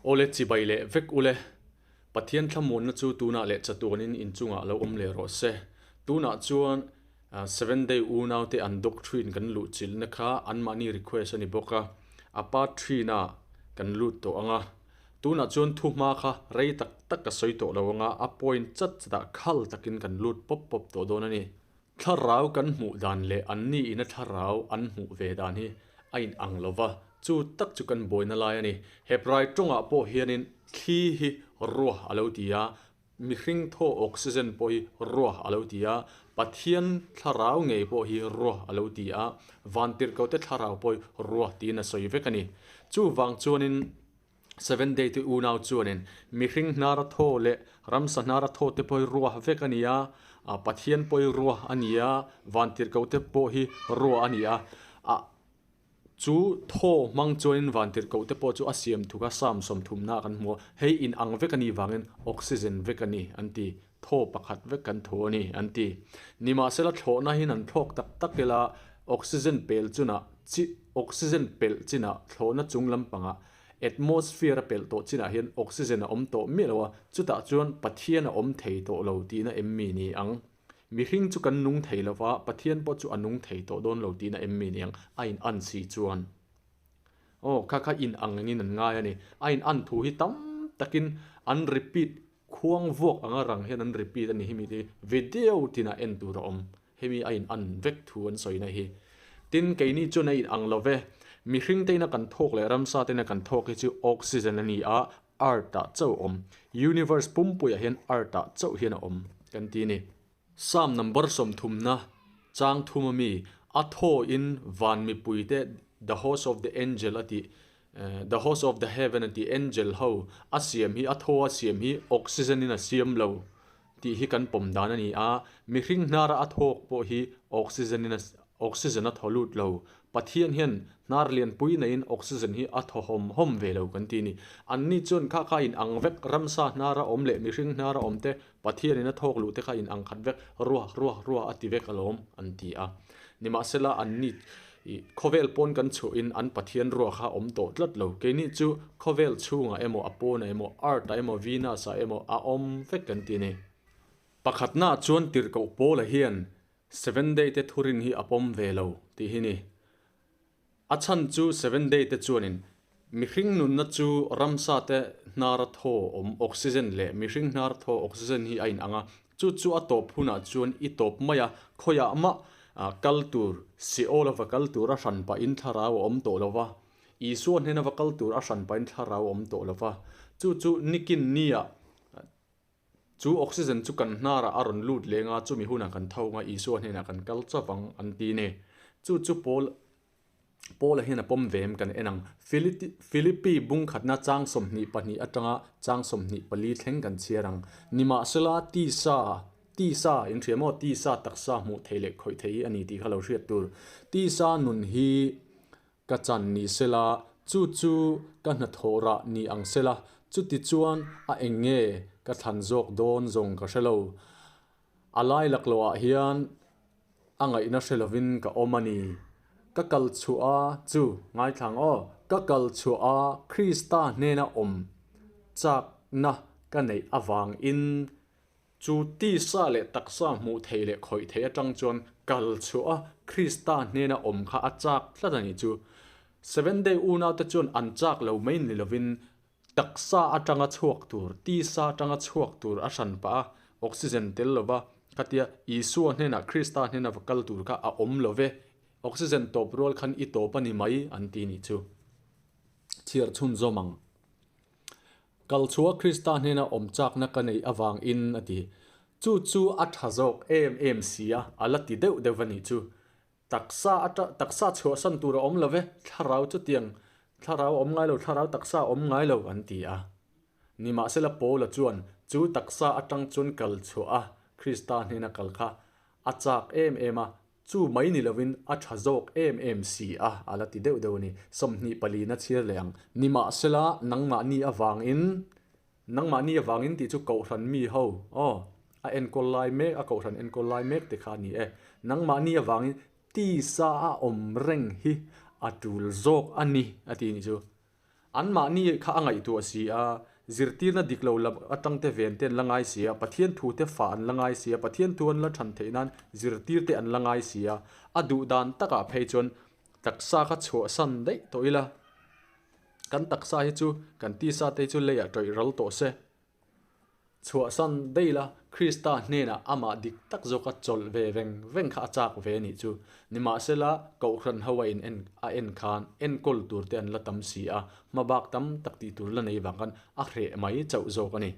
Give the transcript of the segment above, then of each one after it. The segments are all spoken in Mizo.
Awle chibai leh vek ule. Pathian thlamuanna chu tunah leh chatuanin in chungah lo awm leh rawh se. Tunah chuan Seven Day unaute an doctrine kan luh chilhna kha anmahni request a ni bawk a, a part three-na kan lut tawh ang a. Tunah chuan thuhma kha rei tak tak ka sawi tawh lo ang a, a point chat chatah khal takin kan lut pawp pawp tawh dawn a ni. Thlarau kan hmuh dan leh anni ina thlarau an hmuh ve dan hi a in ang lo va, chu tak chu kan buaina lai a ni. Hebrai tawngah pawh hianin thli hi ruah a lo ti a, mihring thaw oxygen pawh hi ruah a lo ti a, Pathian thlarau ngei pawh hi ruah a lo ti a, vantirhkohte thlarau pawh hi ruah tiin a sawi vek a ni. Chuvang chuanin. Seven Day te unau chuanin mihring hnara thaw leh ramsa hnara thaw te pawh hi ruah vek a ni a, Pathian pawh hi ruah a ni a, vantirhkoh te pawh hi ruah a ni a, ah chu thaw hmang chuanin vantirhkoh te pawh chu a siam thuk a, Psalm sawmthumna kan hmu a, hei in ang vek a nih vangin oxygen vek a ni an ti, thaw pakhat vek kan thaw a ni an ti. Nimahsela thlawhna hian an thlawk tak tak ila oxygen pel chunah chi oxygen pelh chinah thlawhna chung lampangah Atmosphere a pelh tawh chinah hian oxygen a awm tawh miah lo a, chutah chuan Pathian a awm thei tawh lo tihna em mi ni ang? Mihring chu kan nung thei lo va, Pathian pawh chu a nung thei tawh dawn lo tihna em mi ni ang? A in an si chuan. Aw, kha kha in ang engin an ngai a ni. A in an thu hi tam takin an repeat khuang vuak anga rang hian an repeat a ni hemi te hi video tinah en tur a awm. Hemi a in an vek thu an sawina hi. Tin, keini chuan a in ang lo ve. Mihring teina kan thawk leh ramsa teina kan thawk hi chu oxygen a ni a, earth ah chauh a awm. Universe pumpuiah hian earth ah chauh hian a awm kan ti a ni. Psalm number sawmthumna chang thum a mi, a thaw in van mipui te the host of the angel a tih, the host of the heaven a tih, angel ho a siam hi, a thaw a siam hi oxygen in a siam lo. Tih hi kan pawm dan a ni a, mihring hnara a thawk pawh hi oxygen in a oxygen a thaw lut lo. Pathian hian hnar lianpui neiin oxygen hi a thaw hawm hawm ve lo kan ti a ni. Anni chuan kha kha in ang vek, ramsa hnara awm leh mihring hnara awm te Pathianin a thawk luh te kha in ang khat vek, ruah ruah ruah a ti vek alawm an ti a. Nimahsela anni Ih, khawvel pawn kan chhuahin an Pathian ruah kha awm tawh tlat lo. Keini chu khawvel chhungah emaw, a pawnah emaw, Earth-ah emaw, Venus-ah emaw a awm vek kan ti a ni. Pakhatnaah chuan tirhkoh Paula hian Seven Day te thurin hi a pawm ve lo tih hi ni. A chhan chu Seven Day te chuanin mihring nunna chu ramsa te hnara thaw awm oxygen leh mihring hnara thaw oxygen hi a inang a, Chu chu a tawp hunah chuan i tawp mai a, khawiah mah kal tur, Seol a va kal tur a hran pahin thlarau a awm tawh lo va, Isua hnena va kal tur a hran pahin thlarau a awm tawh lo va. Chu chu nikin niah chu oxygen chu kan hnarah a rawn lut leng a, chumi hunah kan tho ang a, Isua hnenah kan kal chauh ang an ti ni. Chu chu Paul Paula hian a pawm ve em kan en ang. Philippi bungkhatna chang 22 atanga chang 24 thleng kan chhiar ang. Nimahsela, tisa, tisa, in hria maw? Tisa taksa hmuh theih leh khawih theih hi a ni tih kha lo hriat tur. Tisa nun hi ka chan ni sela, chu chu ka hnathawh rah ni ang sela, chuti chuan a eng nge ka thlan zawk dawn zawng ka hre lo. A lai laklawhah hian A ngaihna hre lovin ka awm a ni. Ka kal chhuah a, chu, ngaithlang aw, ka kal chhuah a Krista hnena awm chakna ka neih avangin chu tisa leh taksa hmuh theih leh khawih theih atang chuan kal chhuah a Krista hnena awm kha a chak tlat a ni chu. Seventh Day unaute chuan an chak lo mai ni lovin Taksa atanga chhuak tur, tisa atanga chhuak tur a hran pah a, oxygen tel lova khatia Isua hnenah, Krista hnena va kal tur kha a awm lo ve, oxygen tawp rual khan i tawp a ni mai an ti nih chu. Chhiar chhunzawm ang. Kal chhuah Krista hnena awm chakna ka neih avangin a ti. Chu chu a tha zawk em em si a, a la ti deuh deuh a nih chu. Taksa ata taksa chhuahsan tur a awm lo ve, thlarau chutiang thlarau a awm ngai lo, thlarau taksa a awm ngai lo an ti a. Nimahsela Paula chuan chu taksa atang chuan kal chhuah a, Krista hnena kal kha a chak em em a, chu mai ni lovin a tha zawk em em si a, a la ti deuh deuh a ni. 24 na chhiar leh ang. Nimahsela nangmahni avangin Nangmahni avangin tih chu Kohhran mi ho, aw, a enkawl lai mek, a Kohhran enkawl lai mek te kha a ni e. Nangmahni avangin tisa a awm reng hi a tul zawk a ni, a ti nih chu. Anmahni kha a ngaihtuah si a, zirtirna dik lo lam atang te ven te an la ngai si a, Pathian thu te fah an la ngai si a, Pathian thu an la than theih nan zirtir te an la ngai si a, a duh dan takah phei chuan taksa kha chhuahsan daih tawh ila, kan taksa hi chu kan tisa te hi chu leiah tawih ral tawh se. Chhuahsan daih la, Krista hnenah amah dik tak zawka chawlh ve veng veng kha a chak ve a nih chu. Nimahsela, Kohhran ho a in en a en khan enkawl tur te an la tam si a, hmabak tam tak tih tur la nei vang khan a hreh mai chauh zawk a ni.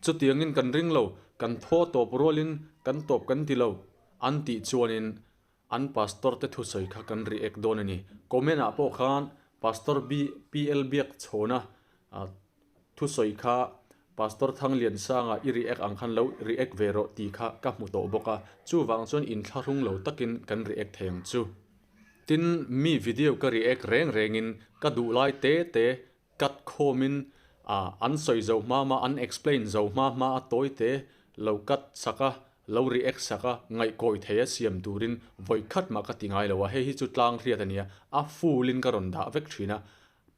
Chutiangin kan ring lo, kan thaw tawp rualin kan tawp kan ti lo, an tih chuanin an pastor te thusawi kha kan react dawn a ni. Comment ah pawh khan Pastor PL Biakchhawna thusawi kha Pastor Thangliansanga i react ang khan lo react ve rawh tih kha ka hmu tawh bawk a, chuvang chuan inthlahrung lo takin kan react thei ang chu. Tin, mi video ka react reng rengin ka duh lai te te cut khawmin an sawi zo hma hma, an explain zo hma hma a tawi te lo cut sak a, lo react sak a, ngaihkawi thei a siam turin vawi khat mah ka ti ngai lo a, hei hi chu tlang hriat a nia, a full in ka rawn dah vek thin a,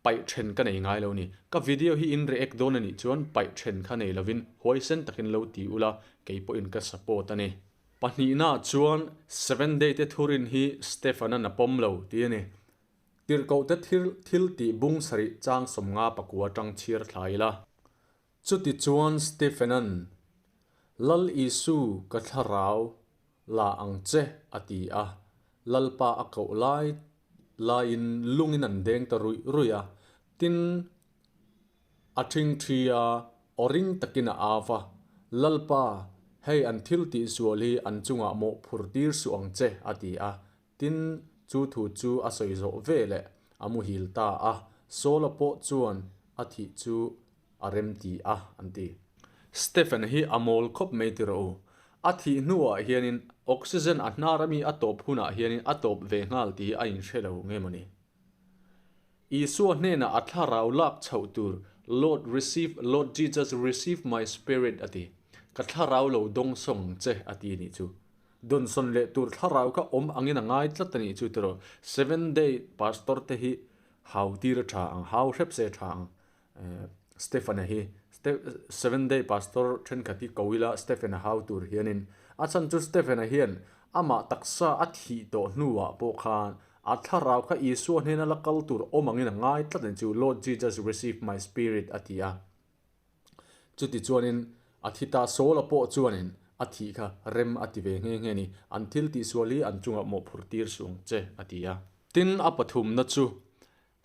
paih then ka nei ngai lo ni. Ka video hi in react dawn a nih chuan paih then kha nei lovin huaisen takin lo ti ula, kei pawhin ka support a ni. Pahnihnaah chuan Seven Day te thurin hi Stefan-a'n a pawm lo tih a ni. Tirhkohte thil thil tih bung sarih chang 50 pakua tang chhiar thla ila. Chutichuan Stephen-a'n, Lal Isu ka thlarau la ang che a ti a, Lalpa a koh lai laiin lungin an deng ta ruih ruih a, tin a ṭhingṭhi a, aw ring takin a au va, Lalpa, hei an thil tihsual hi an chungah mawhphur tir suh ang che a ti a, Tin, chu thu chu a sawi zawh ve leh a muhil ta a, Saula pawh chuan a thih chu a rem ti a, an ti. Stephen hi a mawl khawp mai ti rawh u. A thih hnuah hianin oxygen a hnar ami a tawp hunah hianin a tawp ve nghal tih hi a inhre lo nge mawni. Isua hnenah a thlarau lak chhoh tur Lord receive Lord Jesus receive my spirit a ti. Ka thlarau lo dawng sawng ang che a ti nih chu. Dawnsawn leh tur thlarau kha awm angin a ngai tlat a nih chu tiraw. Seven day pastor te hi hau tir a tha ang, hau hrep se a tha ang. Stephen-a hi seven day pastor thenkhat hi ko ila Stephen-a hau tur hianin a chhan chu Stephen-a hian amah taksa a thih tawh hnuah pawh khan a thlarau kha Isua hnena la kal tur awm angin a ngai tlat a nih chu Lord Jesus receive my spirit a ti a. Chutichuanin a thi ta Saula pawh chuanin a thih kha rem a ti ve nghe nghe ni, an thil tihsual hi an chungah mawhphurh tir suh ang che, a ti a. Tin, a pathumna chu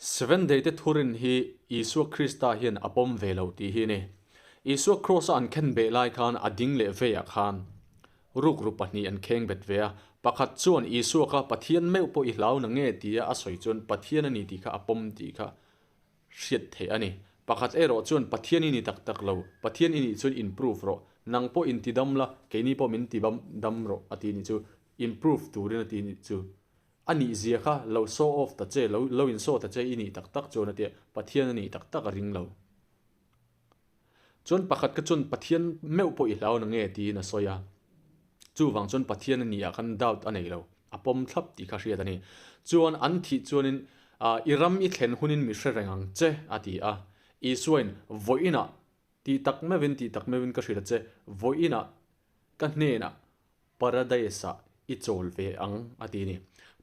Seven Day te thurin hi Isua Krista hian a pawm ve lo tih hi a ni. Isua Kraws-a an khen beh lai khan a ding leh veiah khan rukru pahnih an kheng bet ve a, pakhat chuan Isua kha Pathian meuh pawh i hlau na nge tia a sawi chuan Pathian a ni tih kha a pawm tih kha hriat theih a ni. Pakhat erawh chuan Pathian i ni tak tak lo, Pathian i nih chuan improve rawh, nang pawh in ti dam la, keini pawh min ti dam rawh a ti nih chu, improve turin a ti nih chu. A nih zia kha lo show off ta che, lo lo in show ta che i nih tak tak chuan a ti a, Pathian a nih tak tak a ring lo. Chuan pakhat kha chuan Pathian meuh pawh i hlau na nge tiin a sawi a, chuvang chuan Pathian a nih ah khan doubt a nei lo, a pawm thlap tih kha hriat a ni. Chuan an thih chuanin i ram i thlen hunin mi hre reng ang che a ti a, Isuain vawiinah tih tak meuhin tih tak meuhin ka hrilh a che, vawiinah ka hnenah Paradise-ah i chawl ve ang a ti a ni.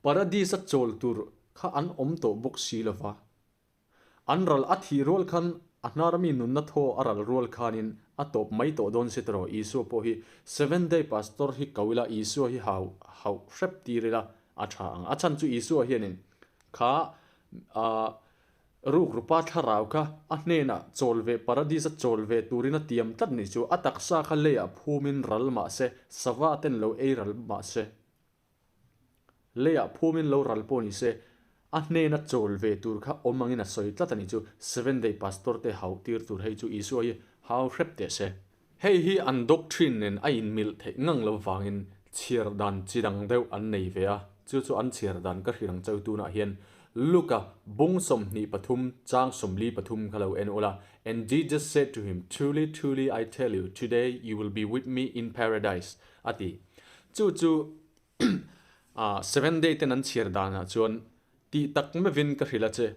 Paradise-a chawl tur kha an awm tawh bawk si lova, An ral a thih rual khan a hnar ami nunna thaw a ral rual khanin a tawp mai tawh dawn si tawh Isua pawh hi Seven Day Pastor hi ko ila Isua hi hau hauh hrep tir ila a tha ang. A chhan chu Isua hianin kha ah rukrupa thlarau kha a hnenah chawl ve paradis a chawl ve turin a tiam tlat nih chu a taksa kha leiah phumin ral mahse sava ten lo ei ral mahse Leiah phumin lo ral pawh ni se, a hnena chawl ve tur kha awm angin a sawi tlat a nih chu. Seven Day Pastor te hauh tir tur hei chu Isua hi hau hrep teh se. Hei hi an doctrine nen a inmilh theih ngang lo vangin chhiar dan chi dang deuh an nei ve a, chu chu an chhiar dan ka hrilh ang cheu tunah hian Luka bung 23 chang 43 kha lo en ula, And Jesus said to him, Truly, truly, I tell you, today you will be with me in paradise, a ti. Chu chu Seven Day ten an chhiar danah chuan tih tak meuhin ka hrilh a che.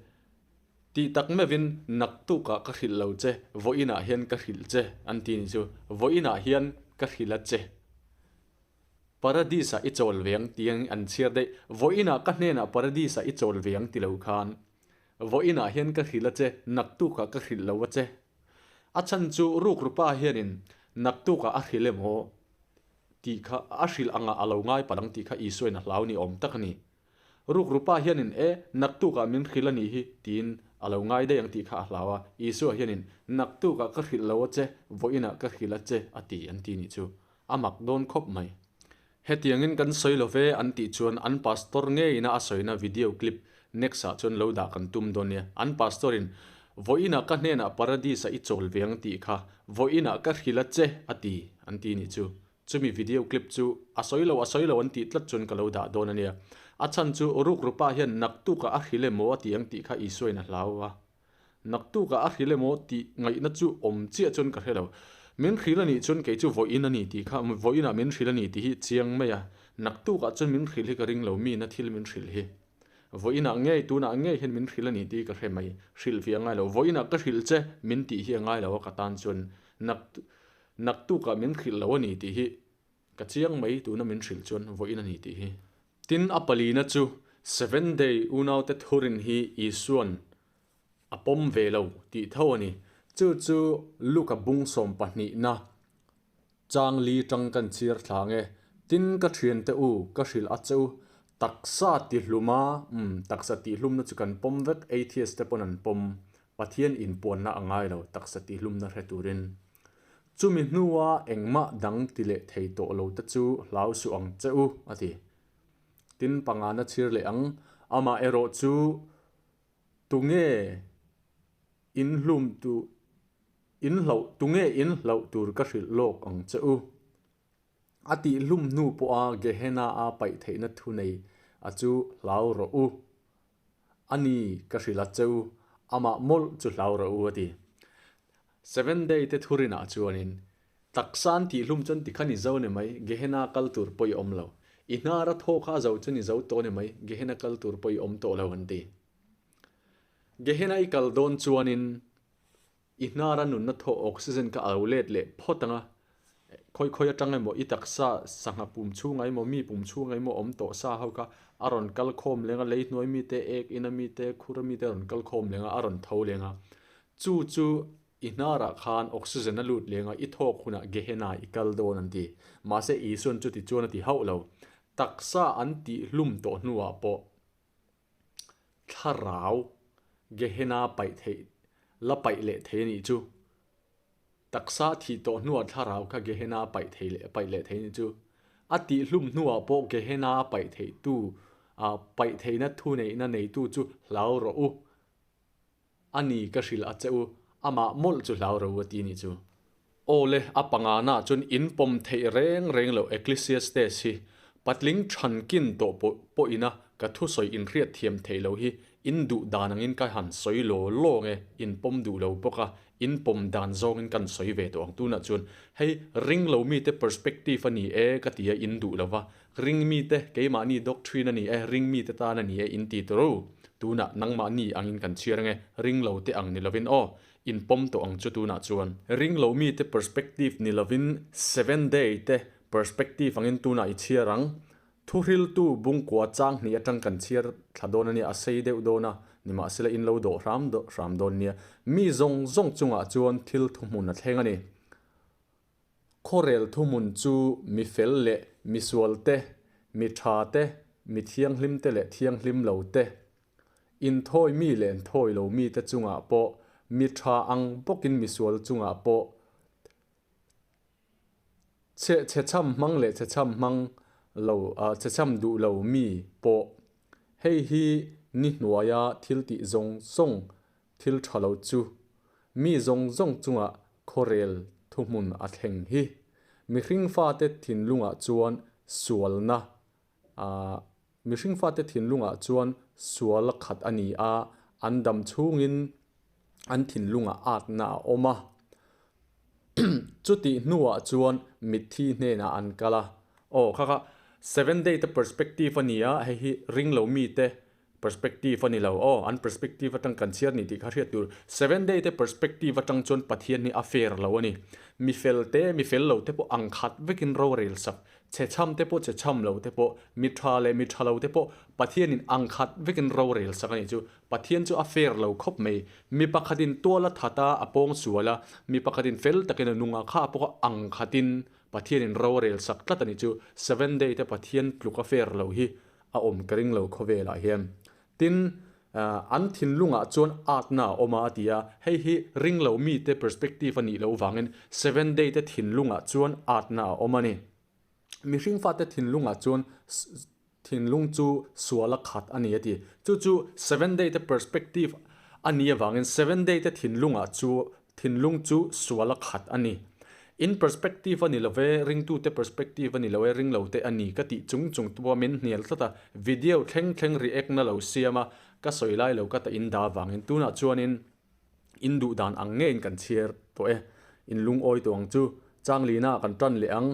Tih tak meuhin naktukah ka hrilh lo che, vawiinah hian ka hrilh che an ti nih chu. Vawiinah hian ka hrilh a che. Paradis-ah i chawl ve ang tih an chhiar daih. Vawiinah ka hnenah Paradis-ah i chawl ve ang ti lo khan vawiinah hian ka hrilh a che, naktukah ka hrilh lo a che. A chhan chu rukrupa hianin naktukah a hrilh emaw tih kha a hrilh angah a lo ngai palh ang tih kha Isuain a hlau ni awm tak a ni. Rukrupa hianin e, naktukah min hrilh a nih hi tiin a lo ngai daih ang tih kha a hlau a. Isua hianin naktukah ka hrilh lo a che, vawiinah ka hrilh a che a ti an ti nih chu. A mak dawn khawp mai. Hetiangin kan sawi lo ve an tih chuan an pastor ngeina a sawina video clip next ah chuan lo dah kan tum dawn nia. An pastor in vawiinah ka hnenah paradis ah i chawl ve ang tih kha vawiinah ka hrilh a che a ti an ti nih chu. Chumi video clip chu a sawi lo a sawi lo an tih tlat chuan ka lo dah dawn a nia. A chhan chu rukrupa hian naktukah a hrilh emaw a ti ang tih kha Isuain a hlau a. Naktukah a hrilh emaw tih ngaihna chu awm chiah chuan ka hre lo. Min hrilh a nih chuan kei chu vawiin a ni tih kha, vawiinah min hrilh a ni tih hi chiang mai a. Naktukah chuan min hrilh hi ka ring lo, mina thil min hrilh hi. Vawiinah ngei, tunah ngei hian min hrilh a ni tih ka hre mai. Hrilh ve a ngai lo. Vawiinah ka hrilh che min tih hi a ngai lo a ka tan chuan nak, naktukah min hrilh lo a ni tih hi ka chiang mai tuna min hrilh chuan vawiin a ni tih hi. Tin, a palina chu Seventh Day unaute thurin hi Isua'n a pawm ve lo tih tho a ni. Chu chu Luka bung sawm pahnihna chang li tang kan chhiar thla nge. Tin, ka thiante u, ka hrilh a che u, taksa tihlum a, umm, taksa tihlumna chu kan pawm vek, atheist te pawn an pawm, Pathian inpuanna a ngai lo, taksa tihlumna hre turin. Chumi hnua engmah dang ti leh thei tawh lo te chu hlau suh ang che u, a ti. Tin, pangana chhir leh ang, amah erawh chu tunge in hlum tu in hlauh tunge in hlauh tur ka hrilh lawk ang che u. A tih hlum hnu pawha Gehenna a paih theihna thu nei a chu hlau rawh u. A ni, ka hrilh a che u, amah mawlh chu hlau rawh u, a ti. Seven Day te thurinah chuanin, Taksa an tih hlum chuan tikhan i zo ni mai, Gehenna kal tur pawh i awm lo. I hnar a thaw kha a zo chuan i zo tawh ni mai, Gehenna kal tur pawh i awm tawh lo, an ti. Gehenna i kal dawn chuanin, I hnara nunna thaw oxygen kha a lo let leh phawt ang a, khawi khawi atang emaw i taksa sangha pum chhungah emaw mi pum chhungah emaw awm tawh sa ho kha a rawn kal khawm leng a, lei hnuai mite, ek ina mite, khur mite a rawn kal khawm leng a, a rawn tho leng a. Chu chu i hnarah khan oxygen a lut leng a, i thawk hunah Gehenna i kal dawn an ti. Mahse Isuan chuti chuan a ti hauh lo. Taksa an tihhlum tawh hnuah pawh. Thlarau Gehenna paih theih la paih leh thei a nih chu. Taksa thih tawh hnuah thlarau kha Gehenna paih thei leh paih leh thei a nih chu. A tih hlum hnuah pawh Gehenna paih theih tu paih theihna thuneihna neitu chu hlau rawh u. A ni ka hrilh a che u, amah mawlh chu hlau rawh u a ti nih chu. Aw le, a pangana chuan in pawm theih reng reng loh Ecclesiastes hi patling thankin tawh pawh pawhina ka thusawi inhriat thiam theih loh hi in duh dan angin ka han sawi law law nge, in pawm duh lo bawk a, in pawm dan zawngin kan sawi ve tawh ang. Tunah chuan hei ring lo mite perspective a ni e ka ti a, in duh lo va, Ring mite, keimahni doctrine a ni e, ring mite tan a ni e in ti tur u. Tunah nangmahni angin kan chhiar ange, ring lo te ang ni lovin aw, in pawm tawh ang chu tunah chuan. Ring lo mite perspective ni lovin seven day te perspective angin tunah i chhiar ang. Thuhriltu bungkua chang hnih atang kan chhiar thla dawn a nia, a sei deuh dawn a, nimahsela in lo dawh hram hram dawn nia. Mi zawng zawng chungah chuan thil thuhmun a thleng a ni. Khawrel thuhmun chu mi fel leh mi sual te, mi tha te, mi thianghlim te leh thianghlim lo te, inthawi mi leh inthawi lo mi te chungah pawh, mi tha ang bawkin mi sual chungah pawh, chhe chhechham hmang leh chhechham hmang lo, chhechham duh lo mi pawh. Hei hi ni hnuaia thil tih zawng zawng thil tha lo chu mi zawng zawng chungah Khawrel thuhmun a thleng hi mihring fate thinlungah chuan sualna ah mihring fate thinlungah chuan sual khat a ni a, an dam chhungin an thinlungah atna a awm a. Chutih hnuah chuan mitthi hnenah an kal a. Aw kha kha seven day te perspective a ni a, hei hi ringlo mite. Perspective a ni lo. Aw, an perspective atang kan chhiar ni tih kha hriat tur. Seven Day te perspective atang chuan Pathian hi a fair lo a ni. Mi fel te, mi fel lo te pawh ang khat vekin rorel sak. Chhe chham te pawh chhe chham lo te pawh, mi tha leh mi tha lo te pawh Pathianin ang khat vekin rorel sak a nih chu. Pathian chu a fair lo khawp mai. Mi pakhatin tual a that a, a pawng sual a, mi pakhatin fel takin a nung a, kha pawh kha ang khatin Pathianin rorel sak tlat a nih chu. Seven Day te Pathian tluk a fair lo hi a awm ka ring lo khawvelah hian. Tin, an thinlungah chuan atna a awm a a ti a, hei hi ring lo mite perspective a nih loh vangin Seven Day te thinlungah chuan atna a awm a ni. Mihring fate thinlungah chuan thinlung chu sual a khat a ni a ti. Chu chu Seven Day te perspective a nih avangin Seven Day te thinlungah chu Thinlung chu sual a khat a ni. In perspective a ni lo ve, ringtute perspective a ni lo e, ringlote a ni ka tih chung chung te pawh min hnial tlat a, video thleng thleng react na lo siam a, ka sawi lai lo ka ta in dah avangin tunah chuanin in duh dan ang ngeiin kan chhiar tawh e, in lungawi tawh ang chu, Changlina ah kan tan leh ang.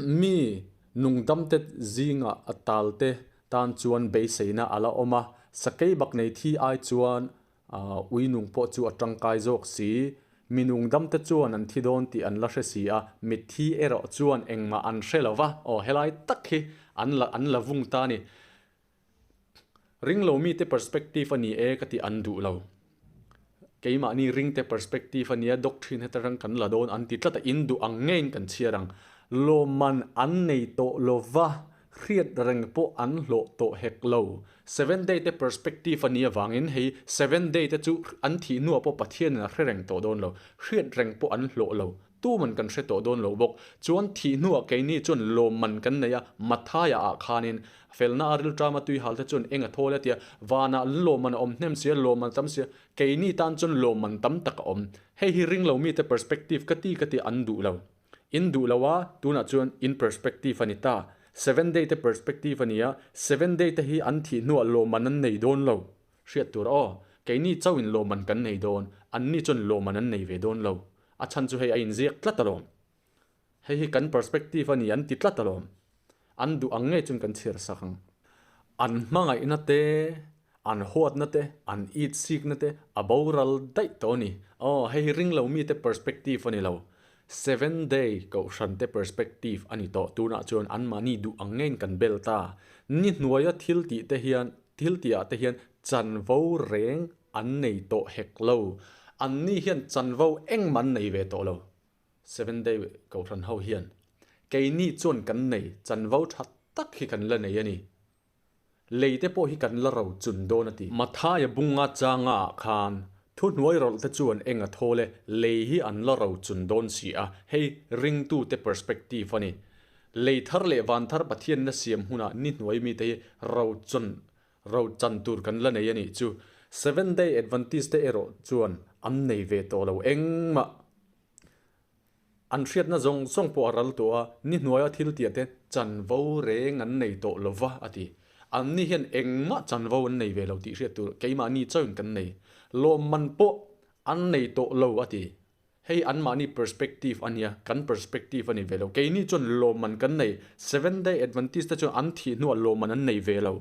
Mi nungdamte zingah a talte tan chuan beiseina a la awm a, sakei bak nei thi ai chuan Ui nung pawh chu a tangkai zawk si. Mi nung damte chuan an thi dawn tih an la hre si a, mitthi erawh chuan engmah an hre lo va, aw helai tak hi an la an la vung ta a ni. Ringlo mite perspective a ni e ka tih an duh lo. Keimahni ringte perspective a nia, doctrine heta rang kan la dawn an ti tlat a, in duh ang ngeiin kan chhiar ang. Lawmman an nei tawh lo va, Hriat reng pawh an hlawh tawh hek lo. Seven Day te perspective a nih avangin hei Seven Day te chu an thih hnuah pawh Pathianin a hre reng tawh dawn lo. Hriat reng pawh an hlawh lo. Tuman kan hre tawh dawn lo bawk. Chuan thih hnuah keini chuan lawmman kan nei a, Mathaia ah khanin felna a rilṭama tuihal te chuan eng a thawl a tia, vanah lawmman a awm hnem sia, lawmman a tam sia, keini tan chuan lawmman tam tak a awm. Hei hi ringlo mite perspective ka ti ka ti an duh lo. In duh lo a, tunah chuan in perspective a ni ta. Seven day te perspective a ni a, seven day te hi an thih hnuah lawmman an nei dawn lo. Hriat tur aw, keini chauhin lawmman kan nei dawn, anni chuan lawmman an nei ve dawn lo. A chhan chu hei a inziak tlat alawm. Hei hi kan perspective a ni an ti tlat alawm. An duh ang ngei chuan kan chhiar sak ang. An hmangaihna te, an huatna te, an it sikna te a boral daih tawh a ni. Aw, hei hi ringlo mite perspective a ni lo. Seven day kohhran te perspective a ni tawh. Tunah chuan anmahni duh ang ngeiin kan bel ta. Ni hnuaia thil tih te hian, thil tihah te hian chanvo reng an nei tawh hek lo. Anni hian chanvo engmah an nei ve tawh lo. Seven Day Kohhran ho hian keini chuan kan nei chanvo tha tak hi kan la nei a ni. Lei te pawh hi kan la ro chun dawn a ti. Mathaia bunga changa ah khan thuhnuai rawlh te chuan eng a thawl e, lei hi an la ro chun dawn si a, hei ringtute perspective a ni. Lei thar leh van thar Pathianna siam hunah ni hnuai mite hi ro chun ro chan tur kan la nei a nih chu. Seven Day Adventist te erawh chuan an nei ve tawh lo engmah. An hriatna zawng zawng pawh a ral tawh a, ni hnuaia thil tiah te chanvo reng an nei tawh lo va, a ti. Anni hian engmah chanvo an nei ve lo tih hriat tur keimahni chauhin kan nei. Lawmman pawh an nei tawh lo, a ti. Hei anmahni perspective a nia, kan perspective a ni ve lo. Keini chuan lawmman kan nei, Seventh Day Adventist te chuan an thih hnuah lawmman an nei ve lo.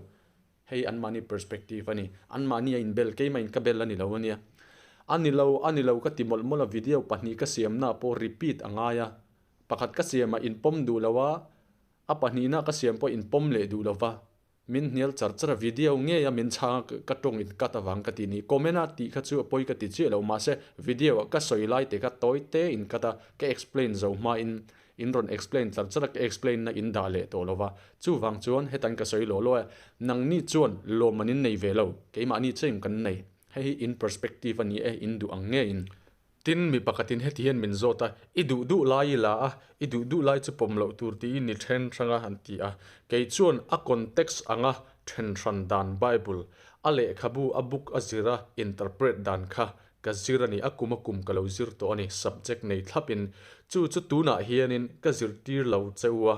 Hei anmahni perspective a ni. Anmahni a inbel, keimah in ka bel a ni lo a nia. A ni lo, a ni lo ka ti mawlh mawlh a, video pahnih ka siamna pawh repeat a ngai a. Pakhat ka siam a inpawm duh lo a, a pahnihna ka siam pawh inpawm leh duh lo va. Min hnial char char a, video ngei a min chhang a ka tawng in cut avang ka ti ni. Comment a tih kha chu a pawi ka ti chiah lo, mahse video ah ka sawi lai te kha tawi te in cut a, ka explain zo hma in In rawn explain tlar char a, ka explain na in dah leh tawh lo va. Chuvang chuan hetan ka sawi law law e, nangni chuan lawm an in nei ve lo, keimahni chain kan nei. Hei hi in perspective a ni e, in duh ang ngeiin. Tin, mi pakhatin heti hian min zawt a, i duh duh lai i la a, i duh duh lai chu pawm loh tur tiin i then hrang a han ti a. Kei chuan a context anga then hran dan Bible, a lehkhabu, a book a zir a interpret dan kha Ka zir a ni, a kum a kum ka lo zir tawh a ni, subject nei thlapin. Chu chu tunah hianin ka zirtir lo che u a,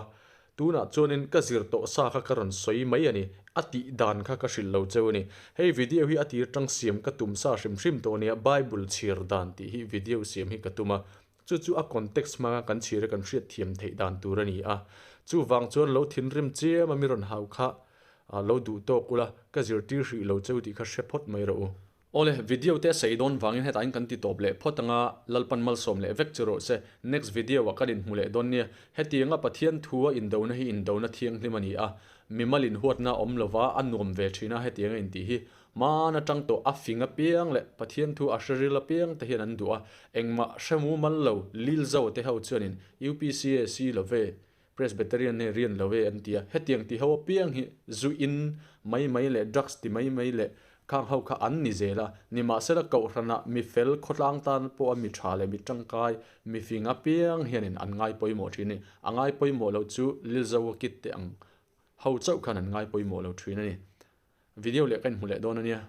tunah chuanin ka zir tawh sa kha ka rawn sawi mai a ni, a tih dan kha ka hrilh lo che u a ni. Hei video hi a tir tang siam ka tum sa hrim hrim tawh a nia, Bible chhiar dan tih hi video siam hi ka tum a, chu chu a context hmanga kan chhir a kan hriat thiam theih dan tur a ni a. Chuvang chuan lo thinrim chiam a mi rawn hau kha. Lo duh tawk ula, ka zirtir hrih lo cheu tih kha hre phawt mai rawh u. Awle, video te a sei dawn vangin hetah in kan ti tawp leh phawt anga, Lalpan malsawm leh vek chu rawh se. Next video ah kan inhmu leh dawn nia. Hetianga Pathian thu a indona hi indona thianghlim a ni a, mimal inhuatna a awm lova a nuam ve thin a hetianga intih hi. Hmaan atang tawh a fing apiang leh Pathian thu a hre ril apiang te hian an duh a, engmah hre mumal lo Lilzo te ho chuanin UPCA si love, Presbyterian hi rian lo e an ti a, hetiang ti ho apiang hi zu in mai mai leh drugs ti mai mai leh khang ho kha an ni zel a, nimahsela kohhranah mi fel khawtlang tan pawha mi tha leh mi tangkai, mi fing apiang hianin an ngai pawimawh thin a ni. A ngai pawimawh lo chu Lilzoa kit te ang ho chauh khan an ngai pawimawh lo thin a ni. Video leh ka inhmu leh dawn a nia.